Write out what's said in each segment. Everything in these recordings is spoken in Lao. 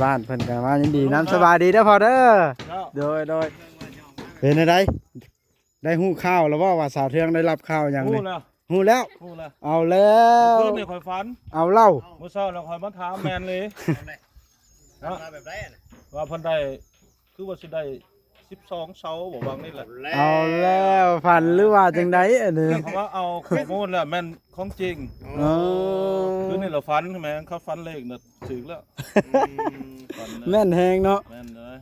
ບ້ານເພິ່ນກໍມາຍິນດີນຳ. ສະບາຍດີເດີພໍ່ເດີ. ເຈົ້າ. ໂດຍ ໂດຍ. ເປັນຈັ່ງໃດ? ໄດ້ຮູ້ຂ່າວແລ້ວບໍ່ວ່າສາວເທືອງໄດ້ຮັບຂ່າວຫຍັງນີ້? ຮູ້ແລ້ວ ຮູ້ແລ້ວ ຮູ້ແລ້ວ. ເອົາແລ້ວ ມື້ຄືນນີ້ຂ້ອຍຝັນ ເອົາເລົ່າ ມື້ເຊົ້າແລ້ວຂ້ອຍມາຖາມແມ່ນເລີຍ. ເນາະ ວ່າແບບໃດ ວ່າເພິ່ນໄດ້ ຄືວ່າຊິໄດ້ສິບສອງເສົາບໍ່ ຫວ່າງນີ້ແຫຼະ. ເອົາແລ້ວ ຝັນຫຼືວ່າຈັ່ງໃດອັນນີ້? ເຂົາວ່າເອົາຂໍ້ມູນແລ້ວແມ່ນຂອງຈິງ. ເອີ ຄືນີ້ລະຝັນແມ່ນ ເຂົາຝັນເລກນະຖືກແລ້ວ. ອືມ ຝັນແມ່ນແຮງເນາະ. ແມ່ນເລີຍ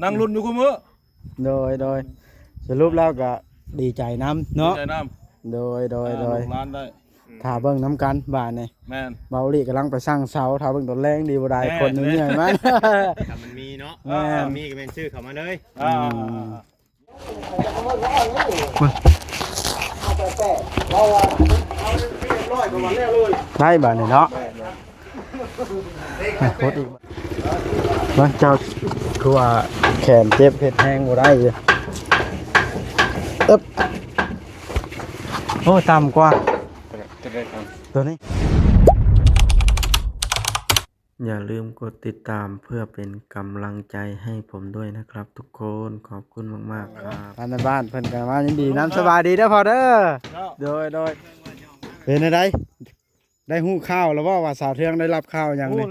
ນັ່ງລຸ້ນຢູ່ຄູ່ມື້. ໂດຍ ໂດຍ. ສະຫຼຸບແລ້ວກໍດີໃຈນຳເນາະ. ດີໃຈນຳ. ໂດຍ ໂດຍ ອ່າ ໂດຍ. ລູກຫຼານໄດ້ ຖ້າເບິ່ງນຳກັນບາດນີ້. ແມ່ນ. ເບົາຫຼີກຳລັງໄປສັ່ງເສົາ ຖ້າເບິ່ງຕອນແລງດີບໍ່ໄດ້. ແມ່ນ ຄົນເຫື່ອຍມັນ ຖ້າມັນມີເນາະ. ແມ່ນ. ມີກໍແມ່ນຊື້ເຂົ້າມາເລີຍ. ອ່າ ອືມ ໄດ້ບາດນີ້ເນາະ. ເບິ່ງເຈົ້າ ຄືວ່າແຂນເຈັບ ເຮັດແຮງບໍ່ໄດ້ເລີຍ. ເອີບ ໂອ້ ຕ່ຳກວ່າ ຕົວນີ້. ຢ່າລືມກົດຕິດຕາມເພື່ອເປັນກຳລັງໃຈໃຫ້ຜົມດ້ວຍນະຄັບທຸກຄົນ. ຂອບຄຸນມາກໆຄັບ. ທ່ານນາຍບ້ານເພິ່ນກໍມາຍິນດີນຳ. ສະບາຍດີເດີພໍ່ເດີ. ເຈົ້າ. ໂດຍ ໂດຍ. ເປັນຈັ່ງໃດ? ໄດ້ຮູ້ຂ່າວແລ້ວບໍ່ວ່າສາວເທືອງໄດ້ຮັບຂ່າວຫຍັງນີ້?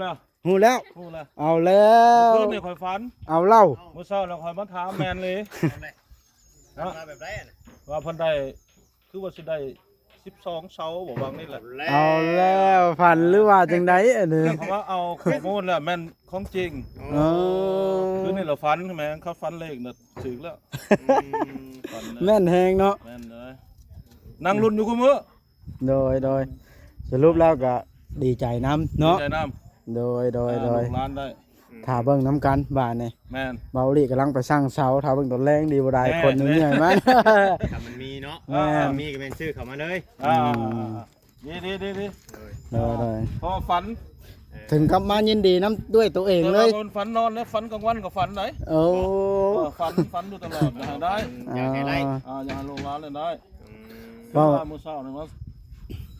ຮູ້ແລ້ວ ຮູ້ແລ້ວ. ເອົາແລ້ວ ມື້ຄືນນີ້ຂ້ອຍຝັນ ເອົາເລົ່າ ມື້ເຊົ້າແລ້ວຂ້ອຍມາຖາມແມ່ນເລີຍ. ເນາະ ວ່າແບບໃດ ວ່າເພິ່ນໄດ້ ຄືວ່າຊິໄດ້ສິບສອງເສົາບໍ່ ຫວ່າງນີ້ແຫຼະ. ເອົາແລ້ວ ຝັນຫຼືວ່າຈັ່ງໃດອັນນີ້? ເຂົາວ່າເອົາຂໍ້ມູນແລ້ວແມ່ນຂອງຈິງ. ເອີ ຄືນີ້ລະຝັນແມ່ນ ເຂົາຝັນເລກນະຖືກແລ້ວ. ອືມ ຝັນແມ່ນແຮງເນາະ. ແມ່ນເລີຍ ນັ່ງລຸ້ນຢູ່ຄູ່ມື້. ໂດຍ ໂດຍ. ສະຫຼຸບແລ້ວກໍດີໃຈນຳເນາະ. ດີໃຈນຳ. ໂດຍ ໂດຍ ອ່າ ໂດຍ. ລູກຫຼານໄດ້ ຖ້າເບິ່ງນຳກັນບາດນີ້. ແມ່ນ. ເບົາຫຼີກຳລັງໄປສັ່ງເສົາ ຖ້າເບິ່ງຕອນແລງດີບໍ່ໄດ້. ແມ່ນ ຄົນເຫື່ອຍມັນ ຖ້າມັນມີເນາະ. ແມ່ນ. ມີກໍແມ່ນຊື້ເຂົ້າມາເລີຍ. ອ່າ ອືມ ດີໆໆໆ. ໂດຍ ໂດຍ ໂດຍ. ເພາະວ່າຝັນ ເອີ ເຖິງກັບມາຍິນດີນຳດ້ວຍຕົວເອງເລີຍ. ແຕ່ວ່າມັນຝັນນອນນະ ຝັນກາງວັນກໍຝັນໄດ໋. ໂອ້ ເອີ ຝັນ ຝັນຢູ່ຕະຫຼອດນະ ໄດ້. ອ່າ ຢາກໃຫ້ໄດ້ ອ່າ ຢາກໃຫ້ລູກຫຼານໄດ້. ອືມ ເວົ້າ ຄືວ່າມື້ເຊົ້ານີ້ມາ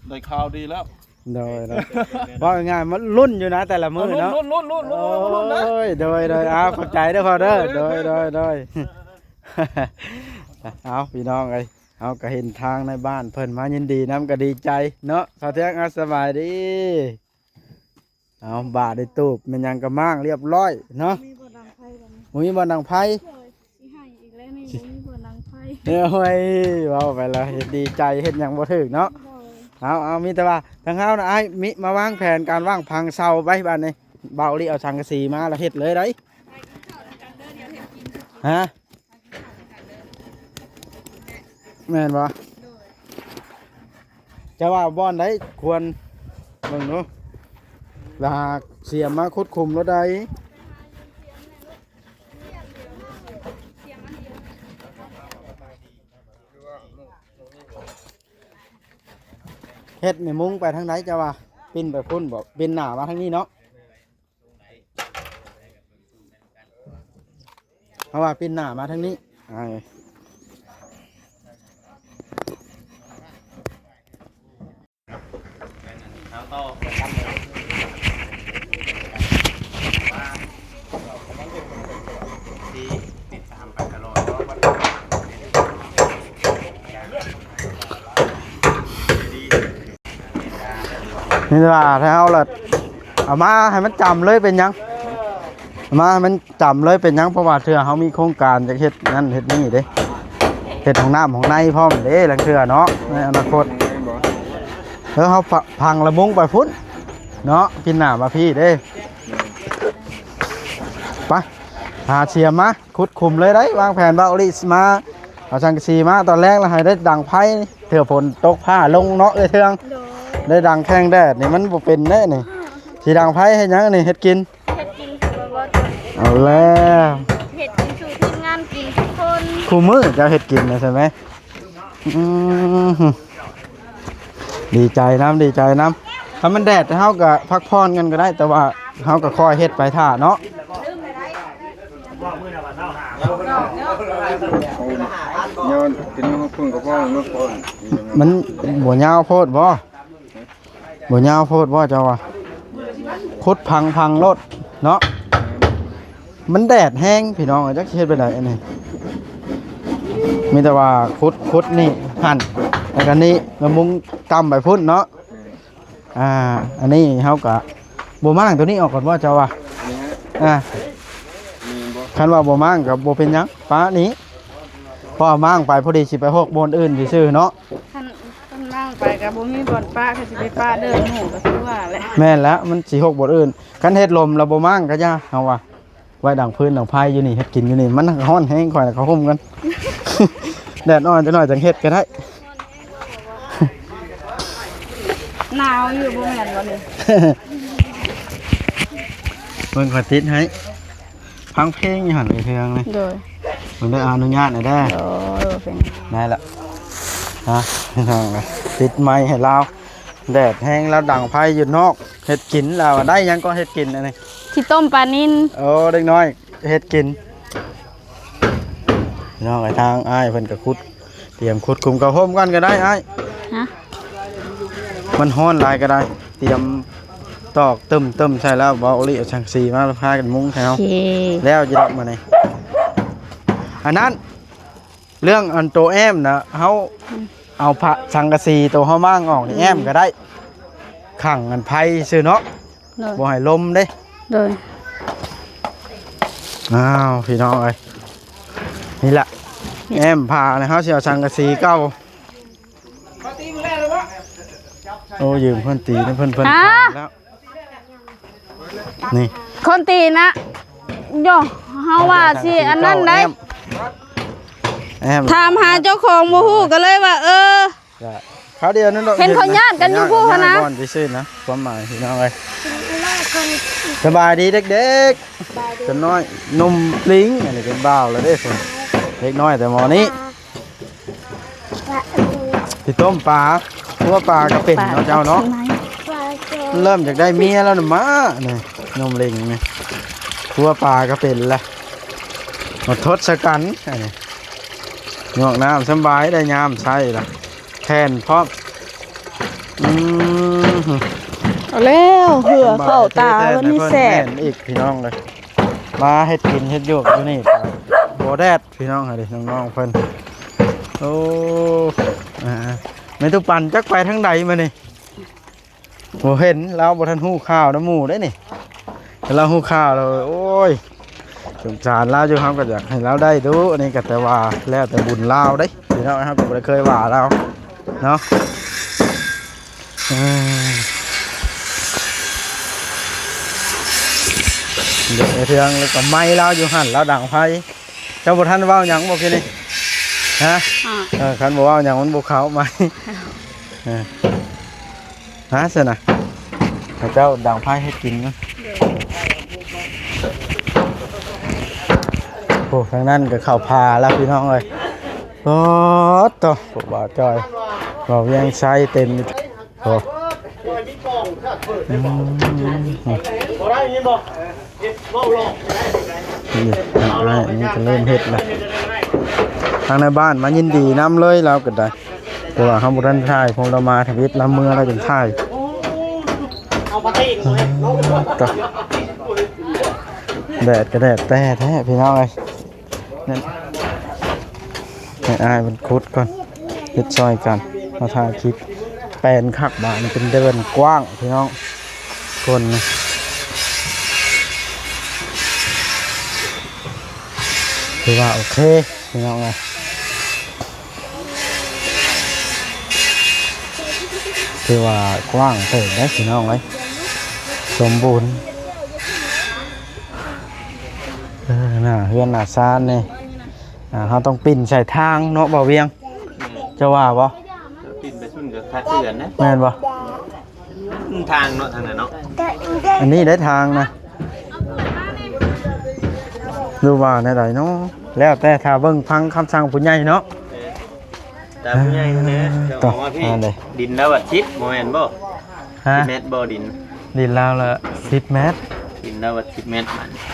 ໄດ້ຂ່າວດີແລ້ວ. ໂດຍ ໂດຍ. ເວົ້າງ່າຍໆ ມັນລຸ້ນຢູ່ນະແຕ່ລະມື້ເນາະ. ລຸ້ນໆໆໆ ລຸ້ນນະ. ໂອ້ຍ ໂດຍ ໂດຍ. ເອົາ ຂອບໃຈເດີພໍ່ເດີ. ໂດຍ ໂດຍ ໂດຍ. ເອົາ ພີ່ນ້ອງເອີຍ ເຮົາກໍເຫັນທາງນາຍບ້ານເພິ່ນມາຍິນດີນຳ ກໍດີໃຈເນາະ. ສາວເທືອງ ເອົາ ສະບາຍດີ. ເອົາ ບາດໄດ້ຕູບແມ່ນຫຍັງກໍມ້າງລຽບລ້ອຍເນາະ. ບໍ່ມີບ່ອນດັງໄຟບາດນີ້. ບໍ່ມີບ່ອນດັງໄຟ. ໂດຍ ຊິໃຫ້ອີກແລ້ວນີ້ ບໍ່ມີບ່ອນດັງໄຟ. ໂອ້ຍ ເວົ້າໄປແລ້ວເຮັດດີໃຈ ເຮັດຫຍັງບໍ່ຖືກເນາະ. ໂດຍ. ເອົາ ເອົາ ມີແຕ່ວ່າທາງເຮົານະ ອ້າຍມິ ມາວາງແຜນການວາງຜັງເສົາໄວ້ບາດນີ້. ເບົາລີເອົາສັງກະສີມາແລ້ວເຮັດເລີຍໄດ໋. ຮະ? ແມ່ນບໍ່? ເຈົ້າວ່າບ່ອນໃດຄວນເບິ່ງດູ ລະຫາກສຽມມາຂຸດຂຸມໂລດໃດ. ເຮັດແມ່ມຸ້ງໄປທາງໃດເຈົ້າວ່າ? ປິ່ນໄປພຸ້ນບໍ່? ປິ່ນໜ້າມາທາງນີ້ເນາະ. ເພາະວ່າປິ່ນໜ້າມາທາງນີ້. ນີ້ວ່າຖ້າເຮົາລະເອົາມາໃຫ້ມັນຈຳເລີຍເປັນຫຍັງ? ເອົາມາໃຫ້ມັນຈຳເລີຍເປັນຫຍັງ? ເພາະວ່າເທື່ອເຮົາມີໂຄງການຈະເຮັດນັ້ນເຮັດນີ້ເດ້ ເຮັດຫ້ອງນ້ຳຫ້ອງໃນພ້ອມເດ້ ລາງເທື່ອເນາະ ໃນອະນາຄົດ. ເອີ ເຮົາ ພ- ພັງລະມຸງໄປພຸ້ນເນາະ ປິ່ນໜ້າມາພີ້ເດ້. ໄປ ຫາສຽມມາ ຂຸດຂຸມເລີຍໄດ໋ ວາງແຜນວ່າໂອລິມາ ເອົາສັງກະສີມາຕອນແລງ ແລ້ວໃຫ້ໄດ້ດັງໄຟ ເທື່ອຝົນຕົກຟ້າລົງເນາະ ເອື້ອຍເທືອງ. ໂດຍ. ໄດ້ດັງແຂ່ງແດດນີ້ມັນບໍ່ເປັນເດ້ນີ້. ຊິດັງໄຟເຮັດຫຍັງນີ້? ເຮັດກິນ? ເຮັດກິນຄືວ່າບໍ່ ເອົາແລ້ວ ເຮັດກິນສູ່ທີມງານກິນທຸກຄົນ. ຄູ່ມື້ເຈົ້າເຮັດກິນນະໃຊ່ໄໝ? ອືມ ດີໃຈນຳ ດີໃຈນຳ. ຖ້າມັນແດດເຮົາກໍພັກຜ່ອນກັນກໍໄດ້ ແຕ່ວ່າເຮົາກໍຄອຍເຮັດໄປຖ້າເນາະ. ຍາວຂຶ້ນມາພຸ້ນກໍພໍ ມັນບໍ່ຍາວໂພດບໍ່? ບໍ່ຍາວໂພດບໍ່ເຈົ້າວ່າ? ຂຸດພັງໆໂລດເນາະ. ມັນແດດແຮງພີ່ນ້ອງ ຈັກຊິເຮັດແບບໃດອັນນີ້ ມີແຕ່ວ່າຂຸດ ຂຸດນີ້ ຫັ້ນ ແລ້ວກໍນີ້ ແລ້ວມຸງຕ່ຳໄປພຸ້ນເນາະ. ອ່າ ອັນນີ້ເຮົາກໍບໍ່ມ້າງຕົວນີ້ອອກກ່ອນບໍ່ ເຈົ້າວ່າ? ນີ້ຮະ ອ່າ ນີ້ບໍ່ ຄັນວ່າບໍ່ມ້າງກໍບໍ່ເປັນຫຍັງ ປະນີ້ ເພາະວ່າມ້າງໄປພໍດີຊິໄປຫົກບ່ອນອື່ນຊື່ໆເນາະ. ຄັນ ຄັນມ້າງໄປກໍບໍ່ມີບ່ອນປະ ກໍຊິໄປປະເດີນໝູ່ ກໍຄືວ່າແຫຼະ. ແມ່ນແລ້ວ ມັນຊິຫົກບ່ອນອື່ນ ຄັນເຮັດລົມແລ້ວບໍ່ມ້າງກໍຢ່າ ເຮົາວ່າ ໄວ້ດັງຟືນດັງໄຟຢູ່ນີ້ ເຮັດກິນຢູ່ນີ້ ມັນຮ້ອນແຮງ ຂ້ອຍເຂົ້າຮົ່ມກ່ອນ ແດດອ່ອນຈັກໜ້ອຍຈັ່ງເຮັດກໍໄດ້. ໜາວຢູ່ບໍ່ແມ່ນບໍ່ນີ້? ເບິ່ງຂ້ອຍຕິດໃຫ້ ຟັງເພງຢູ່ຫັ້ນເທິງນີ້. ໂດຍ ເບິ່ງເດີ ອະນຸຍາດໜ່ອຍເດີ. ໂດຍ ເປັນ ໄດ້ລະ ຮະ ພີ່ນ້ອງ ຕິດໄມໃຫ້ລາວ. ແດດແຮງ ລາວດັງໄຟຢູ່ນອກ ເຮັດກິນ ລາວໄດ້ຫຍັງກໍເຮັດກິນອັນນີ້ ຊິຕົ້ມປານິນ. ໂອ້ ເດັກນ້ອຍເຮັດກິນ ພີ່ນ້ອງເອີຍ. ທາງອ້າຍເພິ່ນກໍຂຸດ ຕຽມຂຸດຂຸມເຂົ້າຮົ່ມກ່ອນກໍໄດ້ອ້າຍ. ຮະ ມັນຮ້ອນຫຼາຍກໍໄດ້. ຕຽມຕອກຕຶ້ມໆໃສ່ແລ້ວ ເບົາອີ່ຫຼີ ເອົາສັງກະສີມາ ແລ້ວພາກັນມຸງໃສ່ເຮົາ. ໂອເຄ ແລ້ວຢູ່ດອກມື້ນີ້. ອັນນັ້ນ ເລື່ອງອັນໂຕແອ້ມນະ ເຮົາ ອືມ ເອົາພະສັງກະສີໂຕເຮົາມ້າງອອກນີ້ ອືມ ແອ້ມກໍໄດ້ ຂັງອັນໄຟຊື່ເນາະ. ໂດຍ ບໍ່ໃຫ້ລົມເດ້. ໂດຍ ອ້າວ ພີ່ນ້ອງເອີຍ ນີ້ລະ ແອ້ມພານະ ເຮົາຊິເອົາສັງກະສີເກົ່າ. ໂອ້ ຢືມເພິ່ນຕີນະ ເພິ່ນ ເພິ່ນ ອ່າ ຜ່ານແລ້ວ. ນີ້ ຄົນຕີນນະ ໂຢ ເຮົາວ່າຊິອັນນັ້ນໄດ໋ ແອ້ມ ແອ້ມ ຖາມຫາເຈົ້າຂອງບໍ່ຮູ້ ກໍເລີຍວ່າ ເອີ ກະຄາວດຽວນັ້ນດອກ ເຫັນເຂົາຍາດກັນຢູ່ພຸ້ນຫັ້ນນະ ບ່ອນຊື່ໆນະ ຄວາມໝາຍພີ່ນ້ອງເອີຍ. ສະບາຍດີເດັກໆ ຈະນ້ອຍໜຸ່ມລິງ ອັນນີ້ເປັນບ່າວແລ້ວເດ້ ເດັກນ້ອຍແຕ່ໝໍນີ້. ຊິຕົ້ມປາ ຄົວປາກໍເປັນເນາະເຈົ້າເນາະ. ເລີ່ມຢາກໄດ້ເມຍແລ້ວນະ ມານີ້ ໜຸ່ມລິງນີ້ ຄົວປາກໍເປັນລະ ມາທົດສະກັນອັນນີ້ ຍອກນ້ຳສຳບາຍ ໄດ້ຍາມໃຊ້ລະ ແຜ່ນພ້ອມ. ອືມ ເອົາແລ້ວ ເຫື່ອເຂົ້າຕາ ເພິ່ນນີ້ແສບອີກ ພີ່ນ້ອງເອີຍ. ມາເຮັດກິນເຮັດຢູ່ຢູ່ນີ້ກໍບໍ່ແດດ ພີ່ນ້ອງເອີຍ ນ້ອງໆເພິ່ນ. ໂອ້ ອ່າ ແມ່ຕູ້ປັນຈັກໄປທາງໃດມື້ນີ້ ບໍ່ເຫັນ. ລາວບໍ່ທັນຮູ້ຂ່າວນຳໝູ່ເດ້ນີ້ ລາວຮູ້ຂ່າວແລ້ວ ໂອ້ຍ ສົງສານລາວຢູ່. ເຮົາກໍຢາກໃຫ້ລາວໄດ້ດຸ ອັນນີ້ກໍແຕ່ວ່າແລ້ວແຕ່ບຸນລາວເດ້ ພີ່ນ້ອງ. ເຮົາກໍບໍ່ໄດ້ເຄີຍວ່າລາວເນາະ. ເອີ ເດ ເທື່ອງ ແລ້ວກໍໄມ້ລາວຢູ່ຫັ້ນ ລາວດັງໄຟ. ເຈົ້າບໍ່ທັນເວົ້າຫຍັງບໍ່ກີ້ນີ້ ຮະ? ອ່າ ເອີ ຄັນບໍ່ເວົ້າຫຍັງມັນບໍ່ເຂົ້າໄມ້. ເອີ ຮະ ຊັ້ນນະ ເຂົາເຈົ້າດັງໄຟເຮັດກິນເນາະ. ໂອ້ ທາງນັ້ນກໍເຂົ້າປ່າແລ້ວ ພີ່ນ້ອງເອີຍ. ໂອ້ໂຕ ບໍ່ບ່າວຈ້ອຍ ບ່າວວຽງໄຊເຕັມ. ໂອ້ ອືມ ນີ້ ນີ້ກໍເລີ່ມເຮັດລະ. ທາງໃນບ້ານມາຍິນດີນຳເລີຍ ລາວກໍໄດ້ ແຕ່ວ່າເຮົາບໍ່ທັນຖ່າຍ ເພາະລາວມາທຳອິດ ລາວເມືອລາວຈຶ່ງຖ່າຍ. ອືມ ຕະ ແດດກໍແດດແຕ່ແທ້ ພີ່ນ້ອງເອີຍ. ນັ້ນ ໃຫ້ອ້າຍເພິ່ນຂຸດກ່ອນ ເຮັດຊ່ອຍກັນ ມາຖ່າຍຄລິບ. ແປນຄັກບາດນີ້ ເປັນເດີ່ນກວ້າງ ພີ່ນ້ອງ. ຄົນ ຖືວ່າໂອເຄ ພີ່ນ້ອງເອີຍ. ຖືວ່າກວ້າງເຕີບໄດ໋ ພີ່ນ້ອງເອີຍ ສົມບູນ. ເອີ ໜ້າເຮືອນໜ້າຊານນີ້ ອ່າ ເຮົາຕ້ອງປິ່ນໃສ່ທາງເນາະ ບ່າວວຽງ ເຈົ້າວ່າບໍ່? ປິ່ນໄປຊຸ້ນກໍຄັກເຮືອນນະ ແມ່ນບໍ່? ທາງເນາະ ທາງນັ້ນເນາະ ອັນນີ້ໄດ້ທາງນະ ຫຼືວ່າແນວໃດເນາະ? ແລ້ວແຕ່ ຖ້າເບິ່ງຟັງຄຳສັ່ງຜູ້ໃຫຍ່ເນາະ. ຕາມຜູ້ໃຫຍ່ເພິ່ນແຫຼະ ເຈົ້າອອກມາພີ້. ດິນລາວວັດສິບບໍ່ແມ່ນບໍ່? ຮະ? ສິບແມັດບໍ່ດິນ? ດິນລາວລະສິບແມັດ ດິນລາວວັດສິບແມັດ.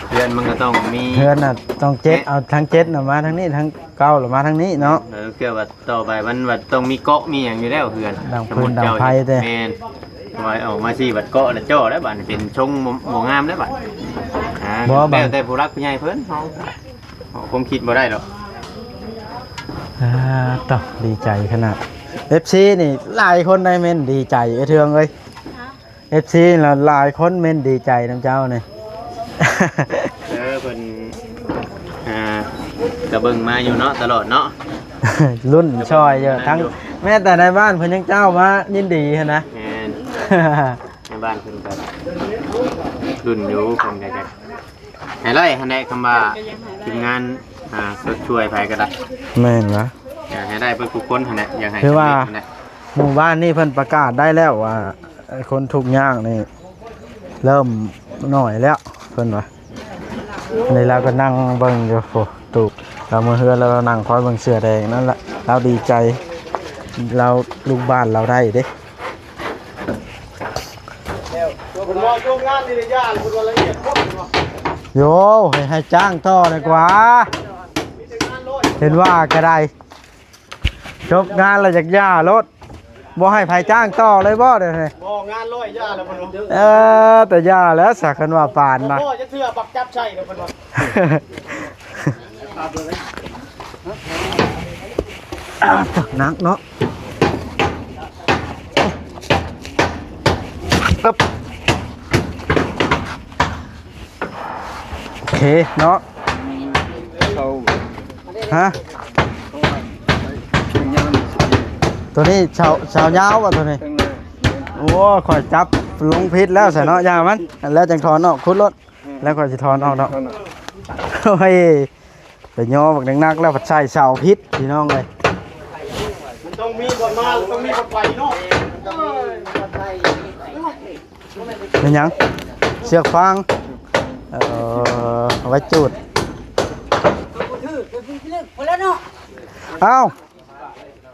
ເຮືອນມັນກໍຕ້ອງມີ ເຮືອນນະຕ້ອງເຈັດ ເອົາທັງເຈັດນະມາທາງນີ້ ທັງເກົ້າລະມາທາງນີ້ເນາະ. ເອີ ເພື່ອວ່າຕໍ່ໄປມັນວ່າຕ້ອງມີເກາະມີຫຍັງຢູ່ແລ້ວເຮືອນ ດັງຟືນດັງໄຟເດ້. ແມ່ນ ວ່າອອກມາຊິບັດເກາະແລ້ວຈໍ້ແລ້ວ ບາດນີ້ເປັນຊົງບໍ່ ບໍ່ງາມແລ້ວ ບາດນີ້. ອ່າ ບໍ່ ແລ້ວແຕ່ຜູ້ຫຼັກຜູ້ໃຫຍ່ເພິ່ນ ເຮົາ ເຮົາຄວາມຄິດບໍ່ໄດ້ດອກ. ອ່າ ຕະ ດີໃຈຂະໜາດ ເອັຟຊີ ນີ້ຫຼາຍຄົນໄດ້ເມັນດີໃຈ ເອື້ອຍເທືອງເອີຍ. ເອັຟຊີ ລະຫຼາຍຄົນເມັນດີໃຈນຳເຈົ້ານີ້. ເອີ ເພິ່ນ ອ່າ ກະເບິ່ງມາຢູ່ເນາະ ຕະຫຼອດເນາະ ລຸ້ນຊ່ອຍຢູ່ ທັງແມ້ແຕ່ໃນບ້ານເພິ່ນຍັງເຈົ້າມາຍິນດີຫັ້ນນະ. ແມ່ນ ໃນບ້ານເພິ່ນກະລຸ້ນຢູ່ ເພິ່ນກະຢາກໃຫ້ໄດ້ຫັ້ນແຫຼະ ຄຳວ່າທີມງານ ອ່າ ຊົດຊ່ວຍໃຜກະໄດ້. ແມ່ນລະ ຢາກໃຫ້ໄດ້ເບິດທຸກຄົນຫັ້ນແຫຼະ ຢາກໃຫ້ ຄືວ່າ ສຳເລັດຫັ້ນແຫຼະ. ໝູ່ບ້ານນີ້ເພິ່ນປະກາດໄດ້ແລ້ວວ່າ ຄົນທຸກຍາກນີ້ເລີ່ມໜ້ອຍແລ້ວ ເພິ່ນວ່າ. ນີ້ລາວກະນັ່ງເບິ່ງຢູ່ ໂອ້ ຕູບລາວເມືອເຮືອນ ລາວນັ່ງຄອຍເບິ່ງເສື້ອແດງນັ້ນລະ ລາວດີໃຈ ລາວ ລູກບ້ານລາວໄດ້ເດ້. ເພິ່ນວ່າໂຍມງານນີ້ໄດ້ຢ່າ ເພິ່ນວ່າລະອຽດຄົນ ເພິ່ນວ່າ ໂຢ ໃຫ້ ໃຫ້ຈ້າງຕໍ່ດີກວ່າ ມີແຕ່ງານຮ້ອຍ ເຫັນວ່າກະໄດ້. ຈົບງານແລ້ວຢາກຢ່າໂລດ ບໍ່ໃຫ້ໃຜຈ້າງຕໍ່ເລີຍບໍ່ດຽວນີ້? ບໍ່ ງານຮ້ອຍຢ່າແລ້ວເພິ່ນວ່າ. ເອີ ແຕ່ຢ່າແລ້ວສະ ຄັນວ່າປານນະ ບໍ່ພໍຈັກເທື່ອ ບັກຈັບໃສ່ເດີເພິ່ນວ່າ. ໜັກເນາະ. ໂອເຄເນາະ ເຊົາ ຮະ ໂຕນີ້ເຊົາ ເຊົາຍາວບໍ່ໂຕນີ້? ໂອ້ ຂ້ອຍຈັບລົງຜິດແລ້ວຊະເນາະ ຢ່າມັນ ແລ້ວຈັ່ງຖອນອອກ ຂຸດໂລດ ແລ້ວຂ້ອຍຊິຖອນອອກເນາະ. ໂອ້ຍ ໄປຍໍບັກໜັກໆ ແລ້ວພັດໃສ່ເສົາຜິດ ພີ່ນ້ອງເອີຍ. ມັນຕ້ອງມີບ່ອນມາ ຕ້ອງມີບ່ອນໄປເນາະ. ແມ່ນຫຍັງ? ເຊືອກຟາງ ເອີ ເອົາໄວ້ຈູດ. ອ້າວ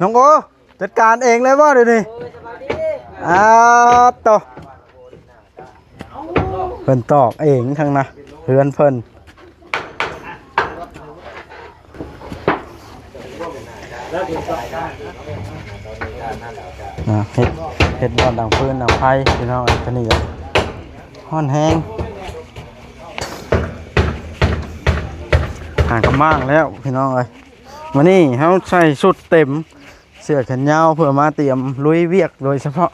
ນ້ອງໂອ ຈັດການເອງເລີຍບໍ່ດຽວນີ້? ອ້າໂຕ ເພິ່ນຕອກເອງທັງນະ ເຮືອນເພິ່ນ. ອ່າ ເຮັດ ເຮັດບ່ອນດັງຟືນດັງໄຟ ພີ່ນ້ອງເອີຍ. ຕອນນີ້ກະຮ້ອນແຮງ ຫາກະມ້າງແລ້ວ ພີ່ນ້ອງເອີຍ. ມື້ນີ້ເຮົາໃສ່ຊຸດເຕັມ ເສື້ອແຂນຍາວ ເພື່ອມາຕຽມລຸຍວຽກໂດຍສະເພາະ.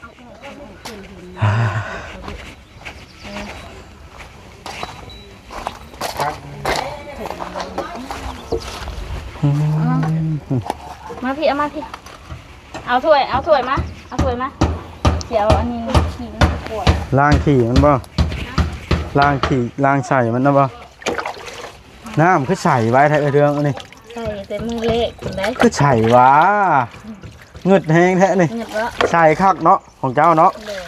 ມາພີ້ ເອົາມາພີ້ ເອົາຖ້ວຍ ເອົາຖ້ວຍມາ ເອົາຖ້ວຍມາ ຊິເອົາອັນນີ້ ຂີ້ມັນກວດ ລ້າງຂີ້ມັນບໍ່? ລ້າງຂີ້ ລ້າງໃສ່ມັນນະບໍ່? ນ້ຳຄືໃສໄວແທ້ເອື້ອຍເທືອງອັນນີ້? ໃສ່ແຕ່ມື້ແລກພຸ້ນໃດ໋. ຄືໃສຫວາ? ງຶດແຮງແທ້ນີ້. ງຶດເນາະ. ໃສຄັກເນາະ ຂອງເຈົ້າເນາະ. ໂດຍ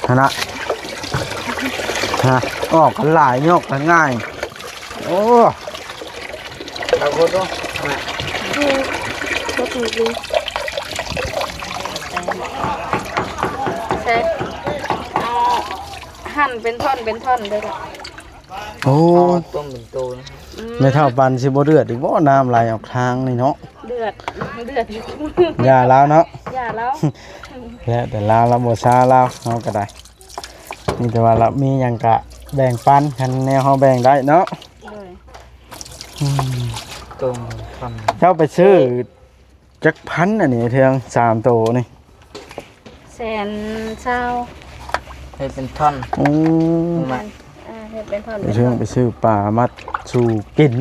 ຫັ້ນນະ ຮະ ອອກກັນຫຼາຍ ຍົກກັນງ່າຍ. ໂອ້ ເອົາຄົນເນາະ ໃສ່ ເອົາ ຫັ່ນເປັນທ່ອນເປັນທ່ອນເດີ. ໂອ້ ຕົ້ມເປັນໂຕນະ. ອືມ ແມ່ເຖົ້າປັນຊິບໍ່ເດືອດອີກບໍ່? ນ້ຳໄຫຼອອກທາງນີ້ເນາະ. ເດືອດ ເດືອດຢູ່. ຢ່າລາວເນາະ ຢ່າລາວ. ແລ້ວແຕ່ລາວ ລາວບໍ່ຊາລາວ ເຮົາກະໄດ້. ມີແຕ່ວ່າລາວມີຫຍັງກະແບ່ງປັນ ຄັນແນວເຮົາແບ່ງໄດ້ເນາະ. ໂດຍ ອືມ ຕົ້ມທຳ. ເຈົ້າໄປຊື້ ຈັກພັນອັນນີ້ເທື່ອງສາມໂຕນີ້? ແສນຊາວ. ເຮັດເປັນທ່ອນ. ອືມ ເຮັດເປັນທ່ອນ ໄປຊື້ປາມາສູ່ກິນ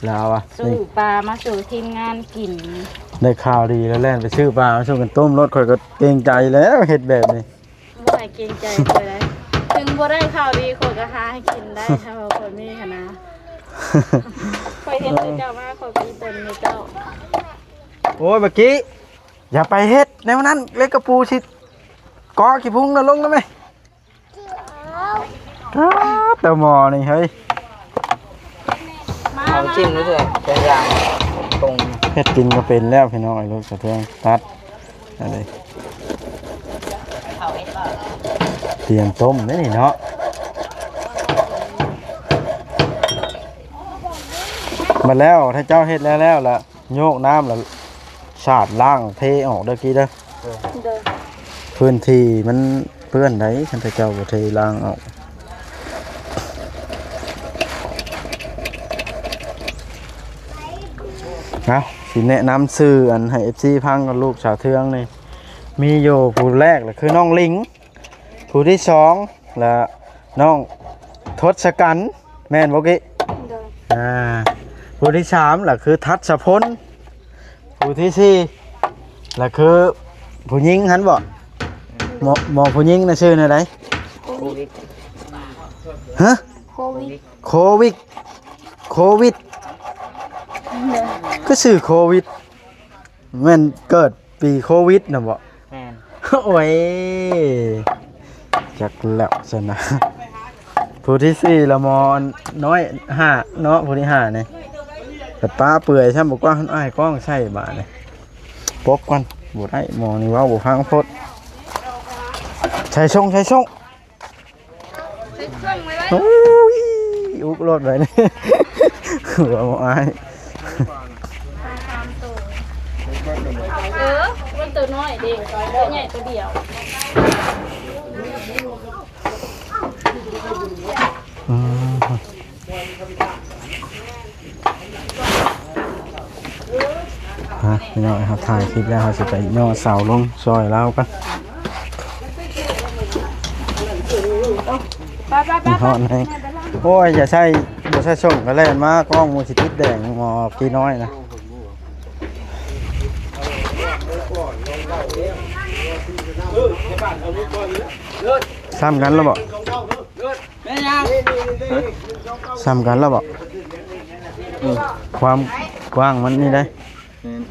ລາວວ່າ ຊື້ປາມາສູ່ທີມງານກິນ. ໄດ້ຂ່າວດີແລ້ວ ແລ່ນໄປຊື້ປາມາສູ່ກັນຕົ້ມໂລດ. ຂ້ອຍກະເກງໃຈແລ້ວ ເຮັດແບບນີ້. ບໍ່ໃຫ້ເກງໃຈຂ້ອຍໄດ໋. ເຖິງບໍ່ໄດ້ຂ່າວດີ ຂ້ອຍກະຫາໃຫ້ກິນໄດ້ ຖ້າວ່າຂ້ອຍມີຫັ້ນນະ. ຂ້ອຍເຫັນແຕ່ເຈົ້າມາ ຂ້ອຍກະອີ່ຕົນໃນເຈົ້າ. ໂອ້ຍ ບັກກີ້ ຢ່າໄປເຮັດແນວນັ້ນ ເລັກກະປູຊິເກາະຂີ້ພຸງນະ ລົງນະແມ່. ຕາ ແຕ່ໝໍ້ນີ້ເຮີ້ຍ. ເອົາມາ ມາ ມາ ມາ ເຮັດກິນກະເປັນແລ້ວພີ່ນ້ອງເອີຍ. ລູກສະເທືອງຕັດ ອັນນີ້ ຕຽມຕົ້ມເດ້ນີ້ເນາະ. ບັດແລ້ວ ຖ້າເຈົ້າເຮັດແລ້ວແລ້ວລະ ໂຍກນ້ຳລະສາດລ້າງເທອອກເດີກີ້ເດີ. ໂດຍ ໂດຍ ພື້ນທີ່ມັນເປື້ອນໃດ໋ ຄັນເຈົ້າບໍ່ເທລ້າງອອກ. ເອົາ ຊິແນະນຳຊື່ອັນໃຫ້ເອັຟຊີຟັງກ່ອນ ລູກສາວເທືອງນີ້ ມີຢູ່ຜູ້ແລກລະຄືນ້ອງລິງ ຜູ້ທີສອງລະນ້ອງທົດສະກັນ ແມ່ນບໍ່ກິ? ໂດຍ ອ່າ ຜູ້ທີສາມລະຄືທັດສະພົນ ຜູ້ທີສີ່ລະຄືຜູ້ຍິງຫັ້ນບໍ່? ໝໍ ໝໍຜູ້ຍິງນະຊື່ແນວໃດ? ໂຄວິດ ຮະ? ໂຄວິດ ໂຄວິດ ໂຄວິດ ຄືຊື່ໂຄວິດ ແມ່ນເກີດປີໂຄວິດນະບໍ່? ແມ່ນ ໂອ້ຍ ຈັກແລ້ວຊັ້ນນະ. ຜູ້ທີສີ່ລະໝໍນ້ອຍຫ້າເນາະ ຜູ້ທີຫ້ານີ້ ແຕ່ປ້າເປື່ອຍຊ້ຳບໍ່ກວ່າ ອ້າຍກ້ອງໃສ່ບາດນີ້ ປົກກ່ອນ ບໍ່ໄດ້ ໝໍນີ້ເວົ້າບໍ່ຟັງໂພດ. ໃສ່ສົ່ງ ໃສ່ສົ່ງ ໂອ້ຍ ອຸກໂລດໄວ້ນີ້ ຫົວໝໍອ້າຍ ເອີ ມັນໂຕນ້ອຍເດ້ ໂຕໃຫຍ່ໂຕດຽວ ອືມ. ຮະ ພີ່ນ້ອງ ເຮົາຖ່າຍຄລິບແລ້ວ ເຮົາຊິໄປຍໍເສົາລົງຊ່ອຍລາວກັນ. ໄປ ໄປ ໄປ ໄປ ຮອດແຮງ ໂອ້ຍ ຢ່າໃສ່ ບໍ່ໃສ່ສົ່ງກະແລ່ນມາ ກ້ອງມັນຊິຕິດແດງ ໝໍກີນ້ອຍນະ. ຊ້ຳກັນລະບໍ່? ແມ່ນຫຍັງ? ຊ້ຳກັນລະບໍ່? ຄວາມກວ້າງມັນນີ້ໄດ໋ ແມ່ນ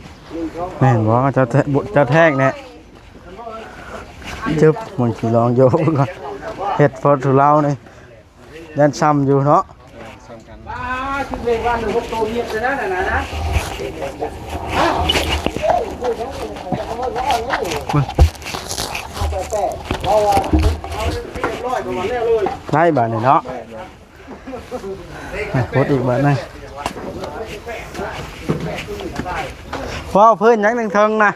ແມ່ນບໍ່? ເຈົ້າແທ- ເຈົ້າແທກແນ່ ຈຶບ ມັນຊິລອງໂຍກເບິ່ງກ່ອນ ເຮັດພໍທຸເລົານີ້ ຢ້ານຊ້ຳຢູ່ເນາະ. ເອີ ຊ້ຳກັນ ໄດ້ບາດນີ້ເນາະ ຫົດອີກບາດໜຶ່ງ ເວົ້າພື້ນຫຍັງເທິງໆນະ.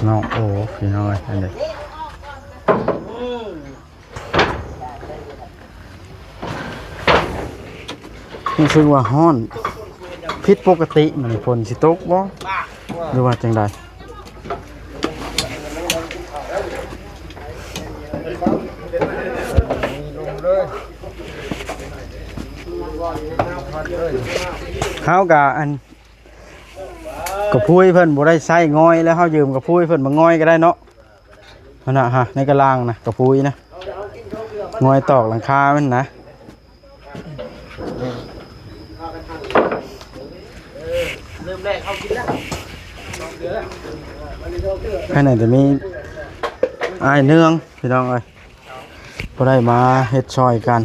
ນ້ອງໂອ ພີ່ນ້ອງເອີຍ ອັນນີ້ ຮູ້ສຶກວ່າຮ້ອນຜິດປົກກະຕິ ມື້ນີ້ຝົນຊິຕົກບໍ່ ຫຼືວ່າຈັ່ງໃດ? ເຮົາກະອັນ ກະພຸ້ຍເພິ່ນບໍ່ໄດ້ໃຊ້ງອຍ ແລ້ວເຮົາຢືມກະພຸ້ຍເພິ່ນມາງອຍກະໄດ້ເນາະ. ຫັ້ນນະຮະ ໃນກະລາງນະ ກະພຸ້ຍນະ ງອຍຕອກຫຼັງຄາມັນນະ. ພາຍໃນຈະມີອ້າຍເນືອງ ພີ່ນ້ອງເອີຍ ບໍ່ໄດ້ມາເຮັດຊ່ອຍກັນ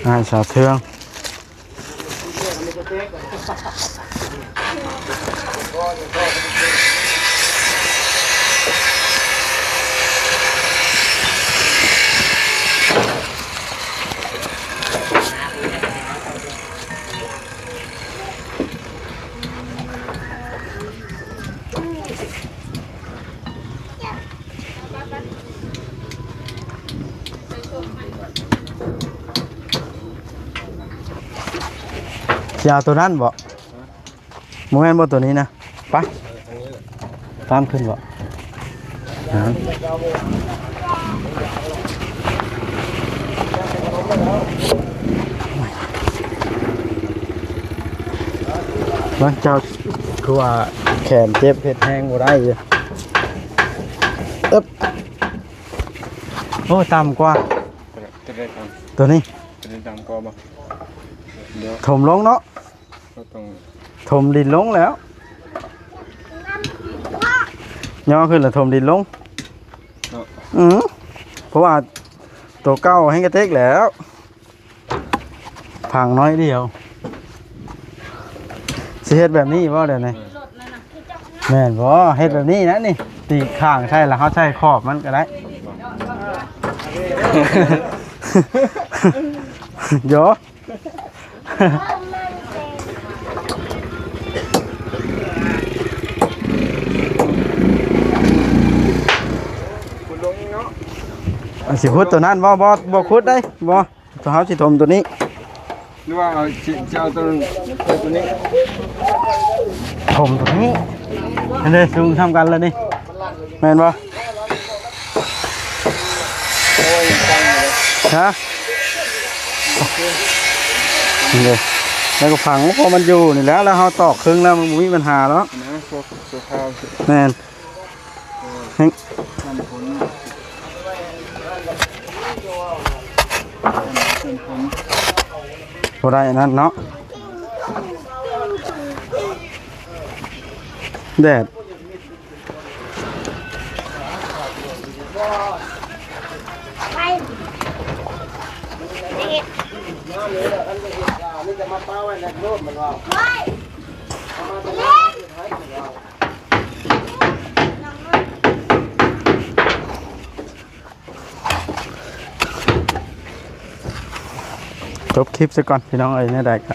ອ້າຍສາວເທືອງ. ຊິເອົາໂຕນັ້ນບໍ່? ບໍ່ແມ່ນບໍ່ໂຕນີ້ນະ? ໄປ ຕາມຂຶ້ນບໍ່? ເບິ່ງເຈົ້າ ຄືວ່າແຂນເຈັບ ເຮັດແຮງບໍ່ໄດ້ຢູ່. ເອີບ ໂອ້ ຕ່ຳກວ່າ ໂຕໃດຕ່ຳ? ໂຕນີ້ ໂຕນີ້ຕ່ຳກວ່າບໍ່? ດຽວ ຖົມລົງເນາະ. ກໍຕ້ອງຖົມດິນລົງແລ້ວ ຍໍຂຶ້ນແລ້ວຖົມດິນລົງເນາະ. ອື ເພາະວ່າໂຕເກົ່າແຮງກະເຕັກແລ້ວ ພັງໜ້ອຍດຽວ. ຊິເຮັດແບບນີ້ບໍ່ດຽວນີ້? ແມ່ນບໍ່? ເຮັດແບບນີ້ນະນີ້ ຕີຂ້າງໃສ່ແລ້ວເຮົາໃສ່ຂອບມັນກະໄດ້. ໂຢ. ຊິຂຸດຕົວນັ້ນບໍ່? ບໍ່ ບໍ່ຂຸດເດ້ ບໍ່. ຕົວເຮົາຊິຖົມຕົວນີ້ ຫຼືວ່າເອົາ ຊິ ຊິເອົາຕົວນັ້ນ ຕົວນີ້ ຖົມຕົວນີ້. ອັນນີ້ສູງສ່ຳກັນແລ້ວນີ້ ແມ່ນບໍ່? ໂອ້ຍ ຮະ? ນີ້ເດ້ ແລ້ວກໍຝັງ ເພາະມັນຢູ່ນີ້ແຫຼະ ແລ້ວເຮົາຕອກເຄິ່ງແລ້ວ ມັນບໍ່ມີບັນຫາດອກ. ນະ ຊົ່ວ ຊົ່ວຄາວ ແມ່ນ. ແຮງ ບໍ່ໄດ້ອັນນັ້ນເນາະ ແດດ. ຈົບຄລິບຊະກ່ອນພີ່ນ້ອງເອີຍ ແນວໃດກໍ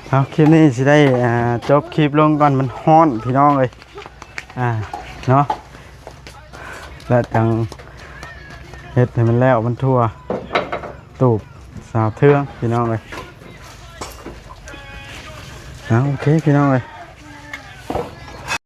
ເອົາ ຄລິບນີ້ຊິໄດ້ ອ່າ ຈົບຄລິບລົງກ່ອນ ມັນຮ້ອນພີ່ນ້ອງເອີຍ ອ່າ ເນາະ ແລ້ວຈັ່ງເຮັດໃຫ້ມັນແລ້ວ ມັນທົ່ວ ຕູບສາວເທືອງພີ່ນ້ອງເອີຍ. ເອົາ ໂອເຄພີ່ນ້ອງເອີຍ